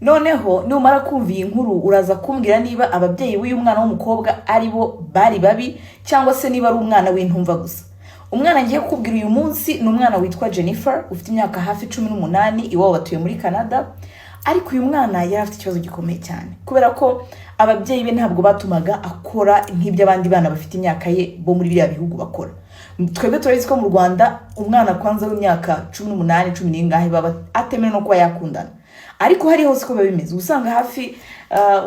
Noneho numara kumva iyi nkuru, uraza kumbwira niba ababyeyi b'uyu mwana w'umukobwa ari bo bari babi cyangwa se niba ari umwana w'intumva gusa. Umwana ngiye kukubwira uyu munsi ni umwana witwa Jennifer, ufite imyaka hafi 18. Iwabo batuye muri Canada, ariko uyu mwana yari afite ikibazo gikomeye cyane, kubera ko ababyeyi be ntabwo batumaga akora nk'ibyo abandi bana bafite imyaka ye bo muri biriya bihugu bakora. Twebwe turabizi ko mu Rwanda umwana kwanza w'imyaka 18, cumi n'ingahe, baba atemerewe no kuba yakundana, ariko hari hose uko biba bimeze, usanga hafi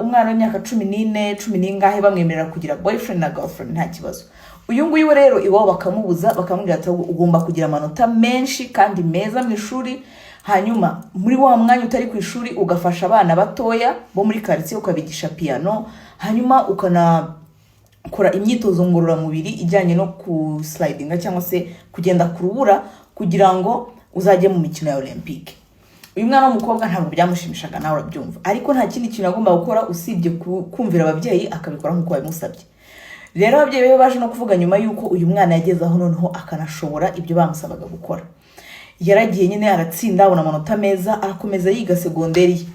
umwana w'imyaka 14, cumi n'ingahe bamwemerera kugira boyfriend na girlfriend, nta kibazo. Uyu nguyu we rero iwabo bakamubuza, bakamubwira ati: "Ugomba kugira amanota menshi kandi meza mu ishuri, hanyuma muri wa mwanya utari ku ishuri ugafasha abana batoya bo muri karitsiye, ukabigisha piyano, hanyuma ukanakora imyitozo ngororamubiri ijyanye no kuslidinga cyangwa se kugenda ku rubura, kugira ngo uzajye mu mikino ya Olympique." Uyu mwana w'umukobwa ntabwo byamushimishaga, nawe urabyumva, ariko nta kindi kintu agomba gukora usibye kumvira ababyeyi, akabikora nk'uko babimusabye. Rero ababyeyi be baje no kuvuga nyuma y'uko uyu mwana yageze aho noneho akanashobora ibyo bamusabaga gukora. Yaragiye nyine aratsinda, abona amanota meza, arakomeza yiga segonderi ye.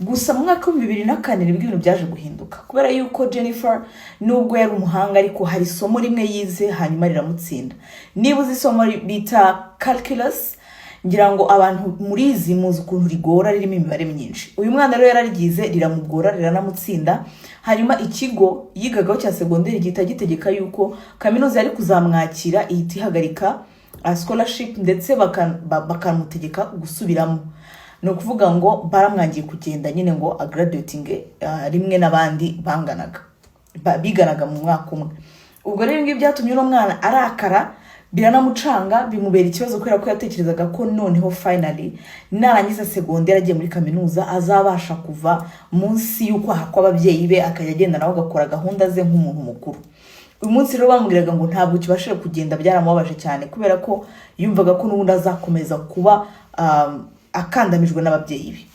Gusa mu mwaka wa 2004 nibwo ibintu byaje guhinduka, kubera yuko Jennifer, nubwo yari umuhanga, ariko hari isomo rimwe yize hanyuma riramutsinda. Niba uzi isomo bita calculus, ngira ngo abantu murizi, muzi ukuntu rigora, ririmo imibare myinshi. Uyu mwana rero yararyize, riramugora, riranamutsinda. Hanyuma ikigo yigagaho cya segonderi gihita gitegeka yuko kaminuza yari kuzamwakira ihita ihagarika scholarship, ndetse bakamutegeka gusubiramo. Ni ukuvuga ngo baramwangiye kugenda nyine ngo agraduatinge rimwe n'abandi banganaga, biganaga mu mwaka umwe. Ubwo rero ibi ngibi byatumye uno mwana arakara, biranamucanga, bimubera ikibazo, kubera ko yatekerezaga ko noneho finally narangiza segonderi agiye muri kaminuza azabasha kuva munsi y'ukwaha kw'ababyeyi be, akajya agenda nawe agakora gahunda ze nk'umuntu mukuru. Uyu munsi rero bamubwiraga ngo ntabwo ukibashije kugenda, byaramubabaje cyane, kubera ko yumvaga ko n'ubundi azakomeza kuba akandamijwe n'ababyeyi be.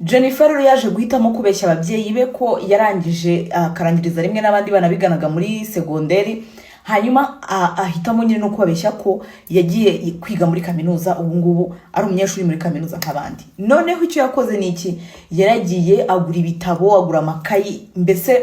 Jennifer rero yaje guhitamo kubeshya ababyeyi be ko yarangije, akarangiriza rimwe n'abandi bana biganaga muri segonderi. Hanyuma ahitamo nyine no kubabeshya ko yagiye kwiga muri kaminuza, ubu ngubu ari umunyeshuri muri kaminuza nk'abandi. Noneho icyo yakoze ni iki? Yaragiye agura ibitabo, agura amakayi, mbese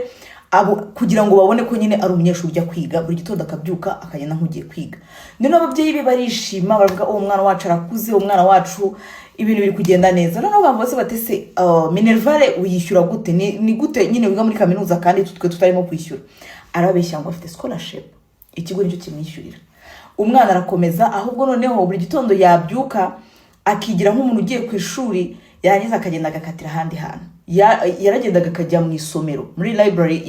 abo kugira ngo babone ko nyine ari umunyeshuri ujya kwiga. Buri gitondo akabyuka akagenda nk'ugiye kwiga. Noneho ababyeyi be barishima, baravuga: "Uwo mwana wacu arakuze, umwana wacu ibintu biri kugenda neza." Noneho bavuze bati: "Se minerval uyishyura gute? Ni gute nyine wiga muri kaminuza kandi twe tutarimo kwishyura?" Arababeshya ngo afite scholarship, ikigo nicyo kimwishyurira. Umwana arakomeza, ahubwo noneho buri gitondo yabyuka akigira nk'umuntu ugiye ku ishuri, yarangiza akagenda agakatira ahandi hantu. Yaragendaga akajya mu isomero, muri library,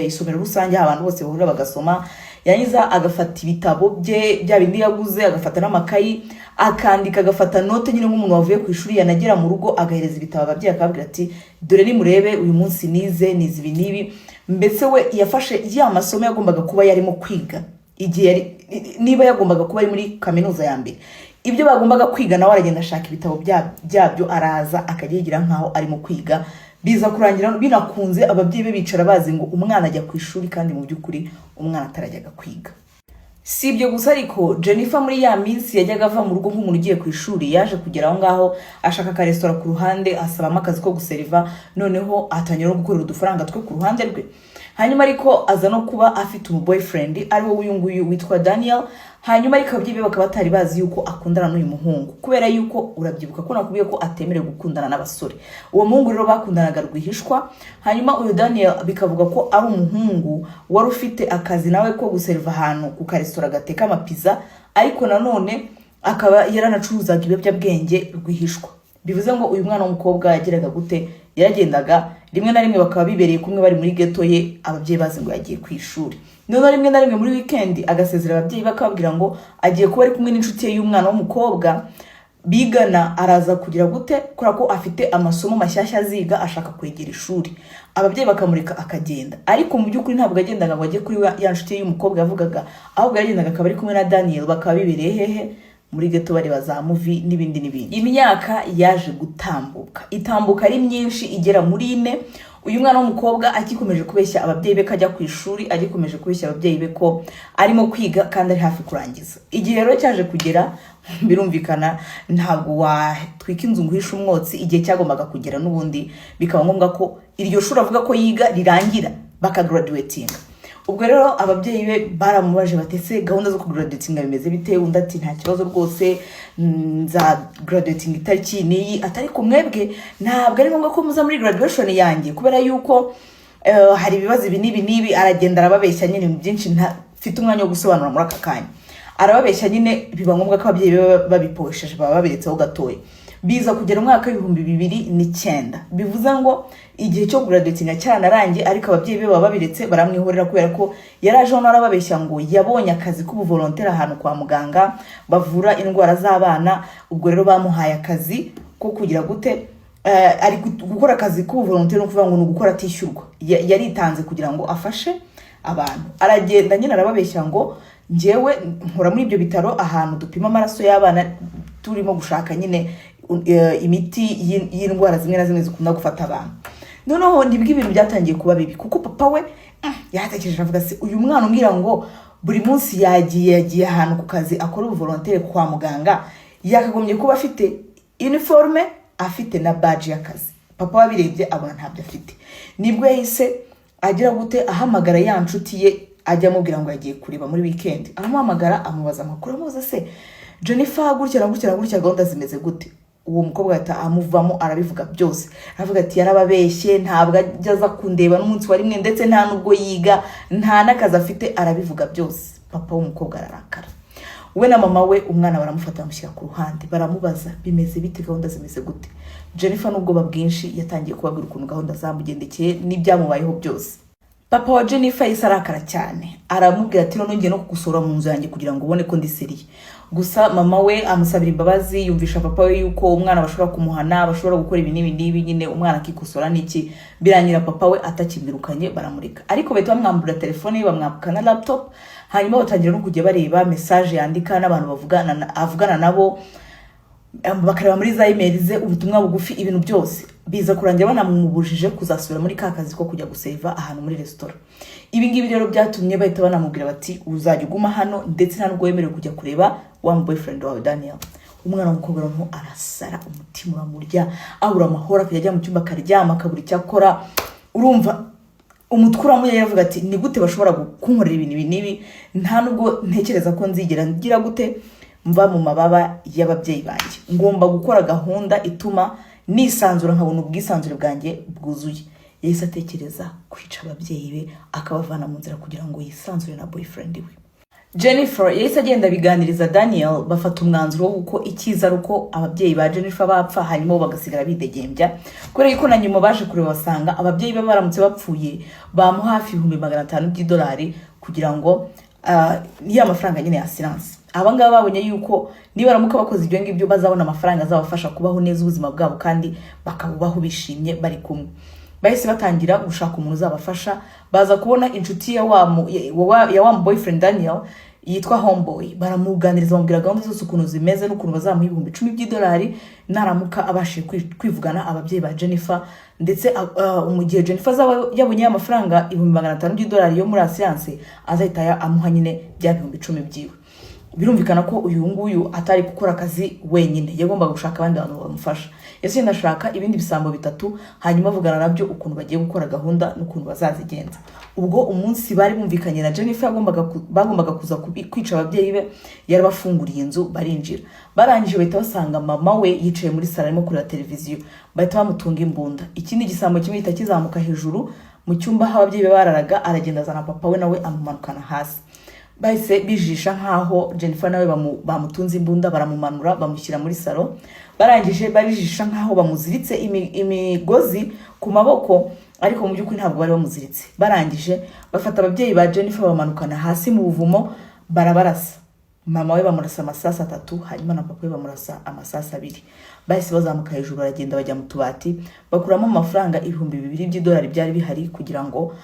isomero rusange aho abantu bose bahurira bagasoma. Yarangiza agafata ibitabo bye bya bindi yaguze, agafata n'amakayi, akandika, agafata note nyine nk'umuntu wavuye ku ishuri. Yanagera mu rugo agahereza ibitabo ababyeyi, akababwira ati: "Dore nimurebe, uyu munsi nize ibi n'ibi." Mbese we yafashe ya masomo yagombaga kuba yarimo kwiga igihe yari, niba yagombaga kuba ari muri kaminuza ya mbere, ibyo bagombaga kwiga, nawe aragenda ashaka ibitabo byabyo, araza akajya yigira nkaho arimo kwiga. Biza kurangira binakunze, ababyeyi be bicara bazi ngo umwana ajya ku ishuri, kandi mu by'ukuri umwana atarajyaga kwiga. Si ibyo gusa ariko, Jennifer muri ya minsi yajyaga ava mu rugo nk'umuntu ugiye ku ishuri, yaje kugera aho ngaho ashaka akaresitora ku ruhande, asabamo akazi ko guseriva, noneho atangira no gukorera udufaranga twe ku ruhande rwe. Hanyuma ariko aza no kuba afite umu boyfriend, ari we uyu nguyu witwa Daniel. Hanyuma ariko ababyeyi be bakaba batari bazi yuko akundana n'uyu muhungu, kubera yuko urabyibuka ko nakubwiye ko atemerewe gukundana n'abasore. Uwo muhungu rero bakundanaga rwihishwa. Hanyuma uyu Daniel bikavuga ko ari umuhungu wari ufite akazi nawe ko guseriva ahantu ku karesitora gateka amapiza, ariko nanone akaba yaranacuruzaga ibiyobyabwenge rwihishwa. Bivuze ngo uyu mwana w'umukobwa yageraga gute? Yaragendaga rimwe na rimwe bakaba bibereye kumwe, bari muri geto ye, ababyeyi bazi ngo yagiye ku ishuri. Noneho rimwe na rimwe muri wikendi agasezera ababyeyi, bakababwira ngo agiye kuba ari kumwe n'inshuti ye y'umwana w'umukobwa bigana, araza kugira gute, kubera ko afite amasomo mashyashya aziga, ashaka kwegera ishuri. Ababyeyi bakamureka akagenda, ariko mu by'ukuri ntabwo yagendaga ngo ajye kuri ya nshuti ye y'umukobwa yavugaga, ahubwo yagendaga akaba ari kumwe na Daniel, bakaba bibereye hehe? Muri geto, bareba za movie n'ibindi n'ibindi. Imyaka yaje gutambuka, itambuka ari myinshi, igera muri 4. Uyu mwana w'umukobwa agikomeje kubeshya ababyeyi be ko ajya ku ishuri, agikomeje kubeshya ababyeyi be ko arimo kwiga kandi ari hafi kurangiza. Igihe rero cyaje kugera, birumvikana ntabwo watwika inzu ngo uhishe umwotsi. Igihe cyagombaga kugera n'ubundi bikaba ngombwa ko iryo shuri avuga ko yiga rirangira, bakagraduatinga. Ubwo rero ababyeyi be baramubaje batese: "Gahunda zo kugraduatinga bimeze bite?" Undi ati: "Nta kibazo rwose, nza graduatinga itariki n'iyi." Atari ku mwebwe, ntabwo ari ngombwa ko muza muri graduation yanjye kubera yuko hari ibibazo ibi n'ibi n'ibi. Aragenda arababeshya nyine ibintu byinshi ntafite umwanya wo gusobanura muri aka kanya. Arababeshya nyine, biba ngombwa ko ababyeyi be babiposheje, baba babiretseho gatoya. Biza kugera umwaka w'2009, bivuze ngo igihe cyo graduatinga cyaranarangiye, ariko ababyeyi be baba babiretse, baramwihorera, kubera ko yari aje hano arababeshya ngo yabonye akazi k'ubuvolontaire ahantu kwa muganga bavura indwara z'abana. Ubwo rero bamuhaye akazi ko kugira gute? Ari gukora akazi k'ubuvolontaire, ni ukuvuga ngo ni ugukora atishyurwa. Yaritanze kugira ngo afashe abantu. Aragenda nyine arababeshya ngo: "Njyewe nkora muri ibyo bitaro ahantu dupima amaraso y'abana, turimo gushaka nyine imiti y'indwara zimwe na zimwe zikunda gufata abantu." Noneho nibwo ibintu byatangiye kuba bibi, kuko papa we yaratekereje avuga: "Se uyu mwana umbwira ngo buri munsi yagiye ahantu ku kazi akora ubuvolontaire kwa muganga, yakagombye kuba afite uniforme, afite na badge y'akazi." Papa wabirebye abona ntabyo afite. Nibwo yahise agira gute? Ahamagara ya nshuti ye ajya amubwira ngo yagiye kureba muri weekend. Aramuhamagara, amubaza amakuru, amubaza: "Se Jennifer gutya na gutya na gutya, gahunda zimeze gute?" Uwo mukobwa ahita amuvamo, arabivuga byose, aravuga ati: "Yarababeshye, ntabwo ajya aza kundeba n'umunsi wa rimwe, ndetse nta n'ubwo yiga, nta n'akazi afite." Arabivuga byose. Papa w'umukobwa ararakara, we na mama we. Umwana baramufata, bamushyira ku ruhande, baramubaza: "Bimeze bite? Gahunda zimeze gute?" Jennifer n'ubwoba bwinshi yatangiye kubabwira ukuntu gahunda zamugendekeye n'ibyamubayeho byose. Papa wa Jennifer yahise arakara cyane, aramubwira ati: "None ngiye no kugusura mu nzu yanjye kugira ngo ubone ko ndi sérieux." Gusa mama we amusabira imbabazi, yumvisha papa we yuko umwana bashobora kumuhana, bashobora gukora ibi n'ibi n'ibi, nyine umwana akikosora n'iki. Birangira papa we atakimwirukanye, baramureka, ariko bahita bamwambura telefone ye, bamwambika na laptop, hanyuma batangira no kujya bareba message yandika n'abantu bavugana, avugana nabo, bakareba muri za email ze, ubutumwa bugufi, ibintu byose. Biza kurangira banamubujije kuzasubira muri ka kazi ko kujya guseriva ahantu muri resitora. Ibi ngibi rero byatumye bahita banamubwira bati: "Uzajya uguma hano, ndetse nta nubwo wemerewe kujya kureba wa mu boyfriend wawe Daniel." Umwana w'umukobwa noneho arasara, umutima uramurya, abura amahoro, akajya ajya mu cyumba akaryama, akabura icyo akora. Urumva umutwe uramurya, avuga ati: "Ni gute bashobora kunkorera ibintu ibi n'ibi? Nta nubwo ntekereza ko nzigera ngira gute mva mu mababa y'ababyeyi banjye. Ngomba gukora gahunda ituma nisanzura, nkabona ubwisanzure bwanjye bwuzuye." Yahise atekereza kwica ababyeyi be, akabavana mu nzira kugira ngo yisanzure na boyfriend we. Jennifer yahise agenda abiganiriza Daniel, bafata umwanzuro w'uko icyiza ari uko ababyeyi ba Jennifer bapfa, hanyuma bo bagasigara bidegembya, kubera yuko na nyuma baje kureba basanga ababyeyi be baramutse bapfuye bamuha hafi 500,000 by'idolari kugira ngo ya mafaranga nyine ya assurance. Aba ngaba babonye yuko nibaramuka bakoze ibyo ngibyo bazabona amafaranga azabafasha kubaho neza ubuzima bwabo, kandi bakabubaho bishimye bari kumwe. Bahise batangira gushaka umuntu uzabafasha, baza kubona inshuti ya wa mu boyfriend Daniel yitwa Homeboy. Baramuganiriza, bamubwira gahunda zose ukuntu zimeze n'ukuntu bazamuha 10,000 by'idolari naramuka abashije kwivugana ababyeyi ba Jennifer. Ndetse mu gihe Jennifer azaba yabonye ya mafaranga 500,000 by'idolari yo muri assurance, azahita amuha nyine bya 10,000 byiwe. Birumvikana ko uyu nguyu atari gukora akazi wenyine, yagombaga gushaka abandi bantu bamufasha. Yasiye ndashaka ibindi bisambo bitatu, hanyuma avugana nabyo ukuntu bagiye gukora gahunda n'ukuntu bazazigenza. Ubwo umunsi bari bumvikanye na Jennifer bagombaga kuza kwica ababyeyi be, yarabafunguriye inzu barinjira. Barangije bahita basanga mama we yicaye muri salo arimo kureba televiziyo, bahita bamutunga imbunda. Ikindi gisambo kimwe gihita kizamuka hejuru mu cyumba aho ababyeyi be bararaga, aragenda azana papa we, nawe amumanukana hasi. Bahise bijisha nkaho Jennifer nawe bamutunze imbunda, baramumanura, bamushyira muri salo. Barangije barijisha nkaho bamuziritse imigozi ku maboko, ariko mu by'ukuri ntabwo bari bamuziritse. Barangije bafata ababyeyi ba Jennifer, bamanukana hasi mu buvumo, barabarasa. Mama we bamurasa amasasu atatu, hanyuma na papa we bamurasa amasasu abiri. Bahise bazamuka hejuru, baragenda bajya mu tubati, bakuramo amafaranga 2000 by'idolari byari bihari, kugira ngo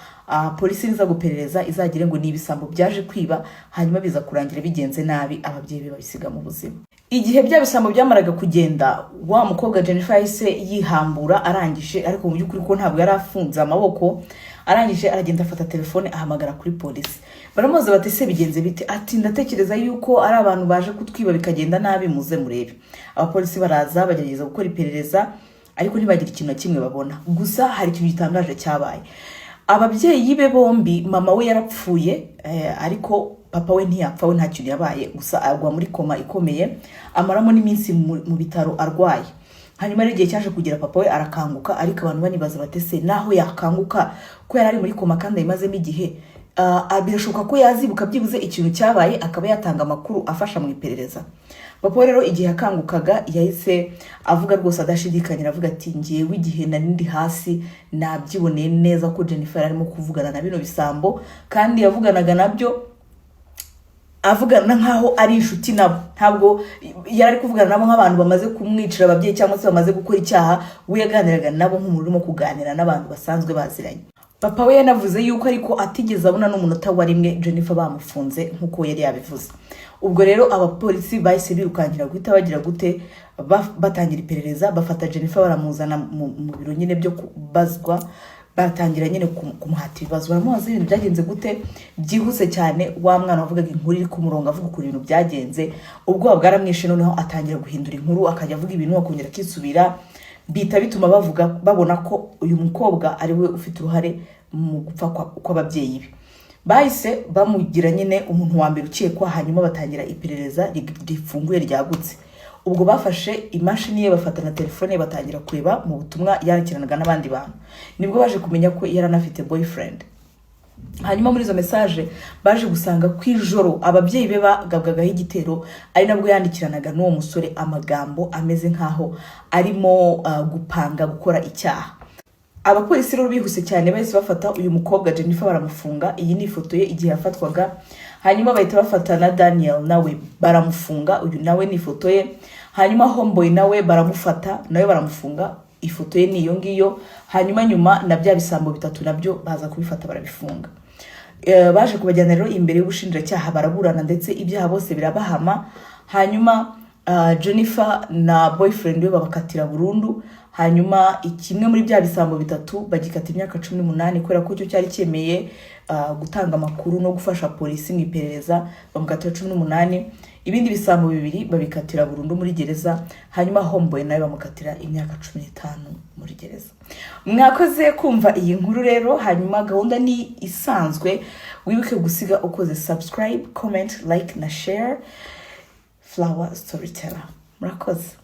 polisi niza guperereza izagire ngo ni ibisambo byaje kwiba. Hanyuma biza kurangira bigenze nabi, ababyeyi be babisiga mu buzima. Igihe bya bisambo byamaraga kugenda, wa mukobwa Jennifer yahise yihambura. Arangije, ariko mu by'ukuri ko ntabwo yari afunze amaboko, arangije aragenda afata telefone, ahamagara kuri polisi. Baramubaza bati: "Ese bigenze bite?" Ati: "Ndatekereza yuko ari abantu baje kutwiba bikagenda nabi, muze murebe." Abapolisi baraza, bagerageza gukora iperereza, ariko ntibagira ikintu na kimwe babona. Gusa hari ikintu gitangaje cyabaye. Ababyeyi be bombi, mama we yarapfuye, ariko papa we ntiyapfa, we nta kintu yabaye, gusa agwa muri koma ikomeye, amaramo n'iminsi mu bitaro arwaye. Hanyuma rero igihe cyaje kugera papa we arakanguka, ariko abantu banibaza bati: "Se naho yakanguka, ko yari ari muri koma kandi ayimazemo igihe, birashoboka ko yazibuka byibuze ikintu cyabaye, akaba yatanga amakuru afasha mu iperereza?" Papa we rero igihe yakangukaga yahise avuga rwose adashidikanya, aravuga ati: "Ngewe igihe nari ndi hasi nabyiboneye neza ko Jennifer yari arimo kuvugana na bino bisambo, kandi yavuganaga nabyo avugana nk'aho ari inshuti nabo. Ntabwo yari ari kuvugana nabo nk'abantu bamaze kumwicira ababyeyi cyangwa se bamaze gukora icyaha. We yaganiraga nabo nk'umuntu urimo kuganira n'abantu basanzwe baziranye." Papa we yanavuze yuko ariko atigeze abona n'umunota wa rimwe Jennifer bamufunze nk'uko yari yabivuze. Ubwo rero abapolisi bahise birukankira guhita bagira gute, batangira iperereza, bafata Jennifer baramuzana mu biro nyine byo kubazwa. Batangira nyine kumuhata ibibazo, baramubaza ibintu byagenze gute. Byihuse cyane, wa mwana wavugaga inkuru iri ku murongo, avuga ukuntu ibintu byagenze, ubwoba bwaramwishe, noneho atangira guhindura inkuru, akajya avuga ibintu akongera akisubira. Bihita bituma bavuga, babona ko uyu mukobwa ari we ufite uruhare mu gupfa kw'ababyeyi be. Bahise bamugira nyine umuntu wa mbere ukekwa, hanyuma batangira iperereza rifunguye ryagutse. Ubwo bafashe imashini ye, bafata na telefone ye, batangira kureba mu butumwa yandikiranaga n'abandi bantu. Nibwo baje kumenya ko yari anafite boyfriend. Hanyuma muri izo message baje gusanga ku ijoro ababyeyi be bagabwagaho igitero ari nabwo yandikiranaga n'uwo musore amagambo ameze nk'aho arimo gupanga gukora icyaha. Abapolisi rero bihuse cyane bahise bafata uyu mukobwa Jennifer baramufunga. Iyi ni ifoto ye igihe yafatwaga. Hanyuma bahita bafata na Daniel, nawe baramufunga, uyu nawe ni ifoto ye. Hanyuma Homeboy nawe baramufata, nawe baramufunga, ifoto ye ni iyo ngiyo. Hanyuma nyuma na bya bisambo bitatu nabyo baza kubifata barabifunga. Baje kubajyana rero imbere y'ubushinjacyaha, baraburana, ndetse ibyaha bose birabahama. Hanyuma Jennifer na boyfriend we babakatira burundu. Hanyuma kimwe muri bya bisambo bitatu bagikata imyaka 18, kubera ko cyo cyari cyemeye gutanga amakuru no gufasha polisi mu iperereza, bamukatira 18. Ibindi bisambo bibiri babikatira burundu muri gereza. Hanyuma Homeboy nawe bamukatira imyaka 15 muri gereza. Mwakoze kumva iyi nkuru rero. Hanyuma gahunda ni isanzwe: wibuke gusiga ukoze subscribe, comment, like na share. Flower Storyteller, murakoze.